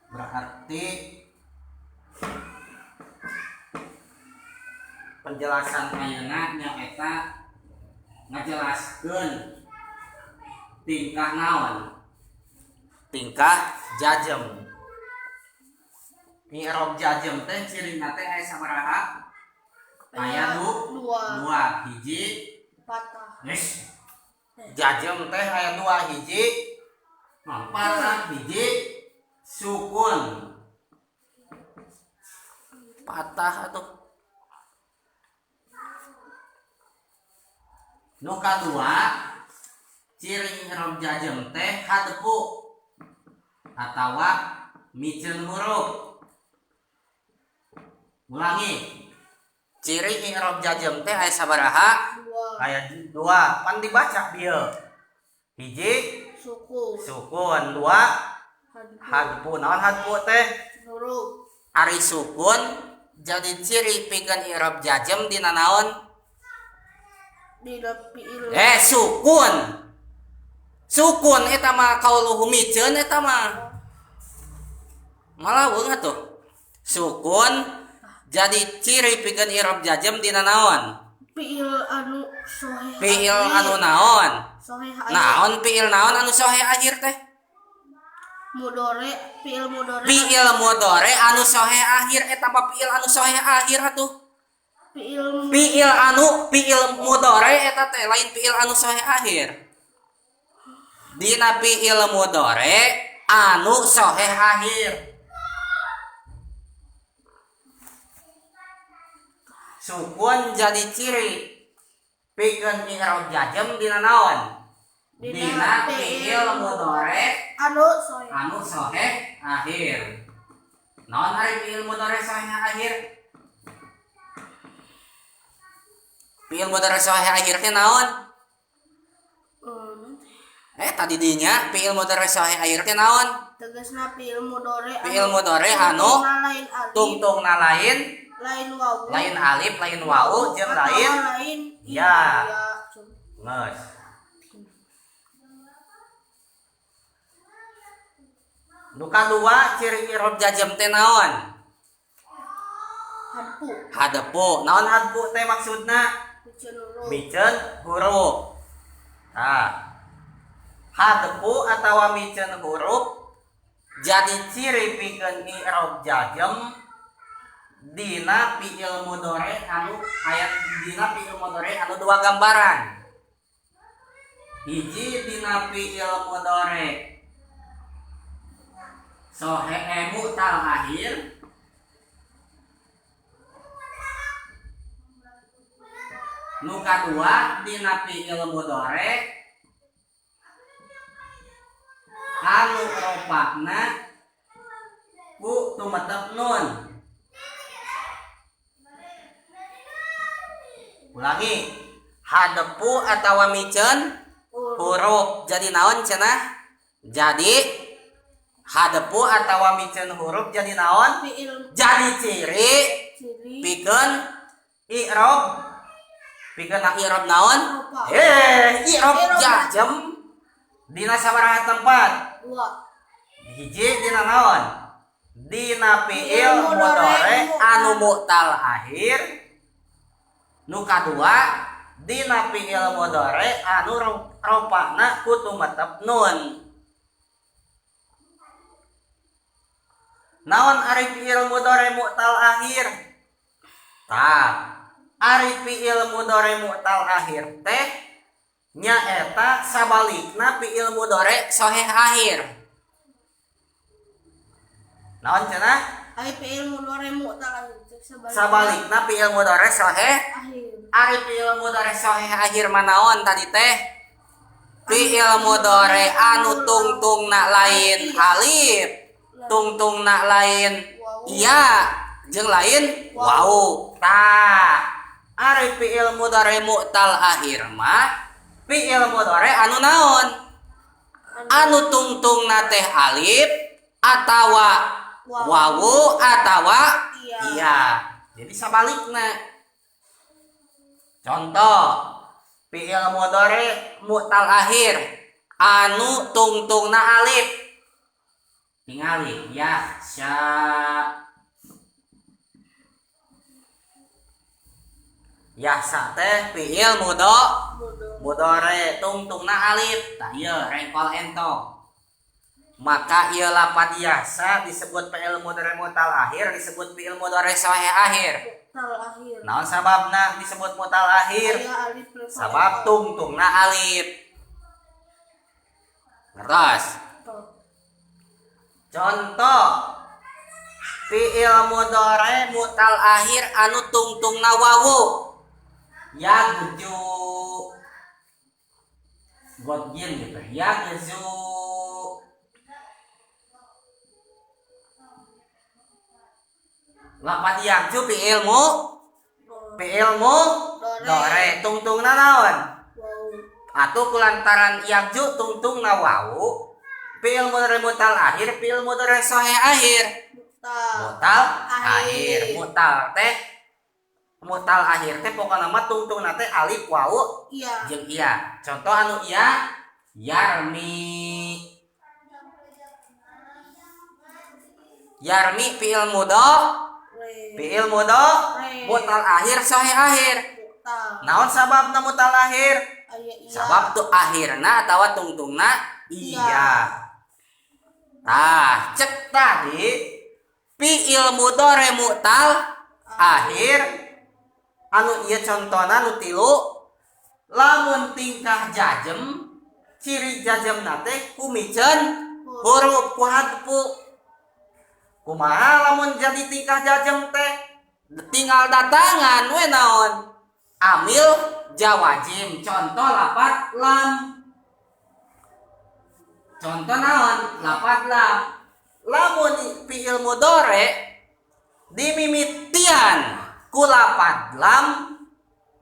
Berarti penjelasan ayeuna nyaeta ngajelaskeun tingkah naon? Tingkah jajem. I'rob jajem teh cirina teh aya sabaraha? Aya dua. Dua hiji patah. Geus. Jajem teh aya dua hiji patah, hiji sukun. Patah atuh. Nu kadua ciri i'rob jajem teh hadepu atawa miceun huruf. Ulangi. Ciri i'rob jajem teh aya sabaraha? Dua. Aya dua. Pan dibaca bieu. Hiji sukun. Sukun, dua hadpu. Naon hadpu teh? Huruf. Ari sukun jadi ciri pikeun i'rob jajem dina naon? Dina fiil. Sukun. Sukun eta mah kauluhu miceun eta mah. Malaweung atuh. Sukun jadi ciri pikeun i'rob jajem dina naon? Fiil anu soheh. Fiil anu naon? Soheh akhir. Naon fiil naon anu soheh akhir teh? Mudore, fiil mudore. Fiil mudore anu soheh akhir eta mah fiil anu soheh akhir atuh. Fiil fiil anu fiil mudore eta teh lain fiil anu soheh akhir. Dina fiil mudore anu soheh akhir. Sukun jadi ciri pikeun i'rob jajem dina naon? Dina fiil mudore anu soheh anu soheh akhir. Naon ari fiil mudore soheh akhir? Fiil mudore soheh akhir teh naon? Tadi dinya fiil mudore soheh akhir teh naon? Tegasna fiil mudore fiil mudore anu tungtungna lain lain wawu, lain alif, lain wawu, jeung lain lain ya. Geus. Nu kadua ciri i'rob jajem teh naon? Hadpu. Hadepu. Naon hadpu teh maksudna? Miceun huruf. Tah. Hadepu atawa miceun huruf jadi ciri pikeun i'rob jajem dina fiil mudore anu aya dina fiil mudore anu dua gambaran. Hiji dina fiil mudore sohe mu'tal akhir, nu kadua dina fiil mudore anu ropakna ku tumetep nun. Ulangi, hadepu atawa miceun huruf jadi naon cenah? Jadi hadepu atawa miceun huruf jadi naon? Jadi ciri pikeun i'rob pikeun i'rob naon? I'rob jajem dina sabaraha tempat? Dua. Hiji dina naon? Dina fiil mudore anu mu'tal akhir. Nu kadua dina fiil mudore anu ropakna ku tumetep nun. Naon ari fiil mudore mu'tal akhir? Tah, ari fiil mudore mu'tal akhir teh nyaeta sabalikna fiil mudore soheh akhir. Naon cenah? Ari fiil mudore mu'tal akhir sabalikna fiil mudore soheh akhir. Ari fiil mudore soheh akhir manaon tadi teh? Fiil mudore anu tungtungna lain alif, tungtungna lain iya, jeung lain wau. Tah, ari fiil mudore mu'tal akhir mah fiil mudore anu naon? Anu tungtungna teh alif atawa wawu atawa iya. Jadi sabalikna. Contoh fiil mudore mu'tal akhir anu tungtungna alif. Tingali yahsya. Yahsa teh fiil mudhari tungtungna alif. Tah ieu rengkol entong. Maka ieu lapad yahsa disebut fiil mudhari mutal akhir, disebut fiil mudhari sahih akhir. Mutal akhir. Naon sababna disebut mutal akhir? Sabab tungtungna alif. Ngertos? Contoh fiil mudhari mutal akhir anu tungtungna wawu. Yagju godjin gitu. Yagzu lapad yagju fiil mudhari tungtungna naon? Atuh kulantaran yagju tungtungna wawu fiil mudhari mutal akhir, fiil mudhari sahih akhir. Mutal akhir. Mutal teh mutal akhir teh pokona mah tungtungna teh alif wawu iya jeung iya. Contoh anu iya yarmi. Yarmi fiil mudhari mutal akhir sahih akhir. Naon sababna mutal akhir? Sabab tu akhirna atawa tungtungna iya. Tah cek tadi fiil mudhari mutal akhir anu ieu contona nu tilu lamun tingkah jajem ciri jajemna teh kumiceun huruf ku hadfu. Kumaha lamun jadi tingkah jajem teh tinggal datangan we naon amil jawajim. Contoh lapat lam. Contoh naon lapat lam. Lamun fiil mudhari dimimitian ku lapat lam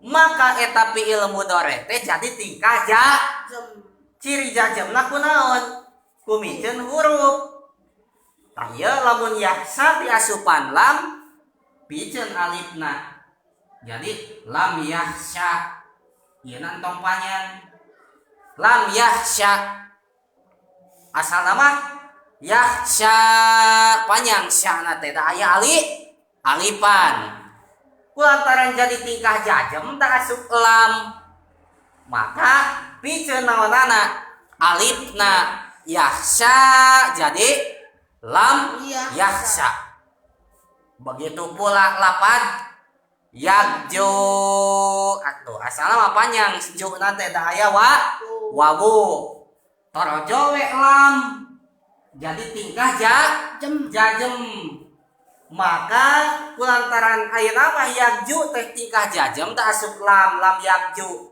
maka eta fiil mudhari teh jadi tingkah jajem. Ciri jajemna ku naon? Kumiceun huruf. Tah ieu lamun yahsa diasupan lam piceun alifna. Jadi lam yahsya ieu na entong panjang. Lam yahsya asalna mah yahsya panjang syana teh da aya alifan. Kulantaran jadi tingkah jajem tak asup lam maka piceun naonana alifna yahsya jadi lam yahsya. Begitu pula lapad yagju atuh asalna mah panjang juna teh da aya wawu torojo we lam jadi tingkah jajem. Maka kulantaran ayeuna mah yagju teh tingkah jajem teh asup lam lam yagju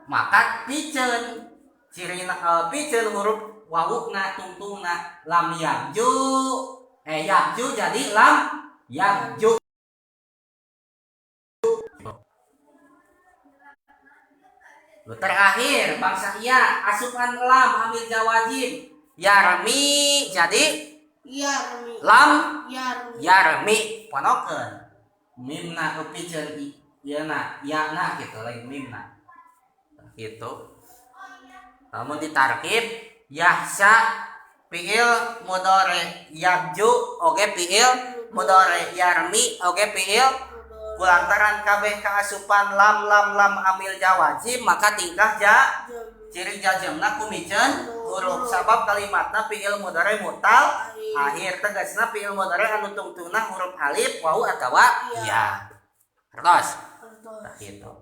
maka piceun cirina piceun huruf wawuna tungtungna lam yagju yagju jadi lam yagju. Lu terakhir bangsa iya asupan lam amil jawajim yarmi jadi yarmi lam yarmi, yarmi ponokeun mimna piceun ieu na ya na gitu lain mimna gitu. Lamun ditarkib yahsya fiil mudhari yagju oge fiil mudhari yarmi oge fiil kulantaran kabeh kaasupan lam lam lam amil jawajim maka tingkah ja ciri jajemna kumiceun huruf sabab kalimatna fiil mudhari mutal akhir tegasna fiil mudhari anu tungtungna huruf alif wawu atawa ya. Terus tah kitu.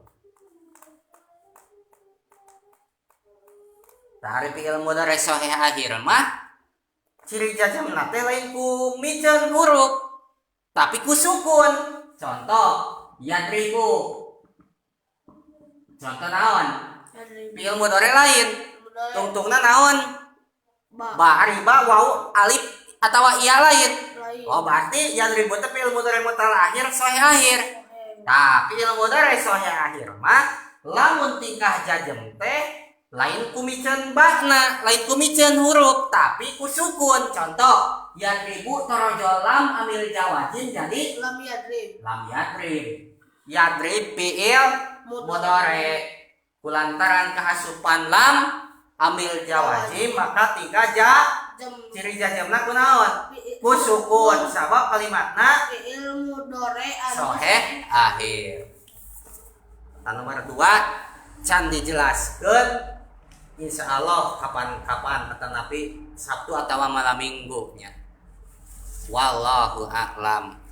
Tah fiil mudhari sahih akhir mah ciri jajemna teh lain ku miceun huruf tapi ku sukun. Contoh yadribu. Contoh naon? Fiil mudhari lain. Tungtungna naon? Ba riba wawu alif atawa iya lain. Oh berarti yadribu teh fiil mudhari mutal akhir sahih akhir. Tah fiil mudhari sahih akhir mah lamun tingkah jajem teh lain kumiceun bakna, lain kumiceun huruf tapi ku sukun. Contoh yadribu torojo lam amil jawajin jadi lam yadrib. Lam yadrib. Yadrib fiil mudhari kulantaran kaasupan lam amil jawajim maka tingkah Jazm. Ciri jazmna kunaon? Ku sukun, sabab kalimatna Fi'il mudhari anu soheh akhir. Anu nomor 2 can dijelaskeun, insya Allah kapan-kapan atau napi Sabtu atau malam Minggu nya. Wallahu a'lam.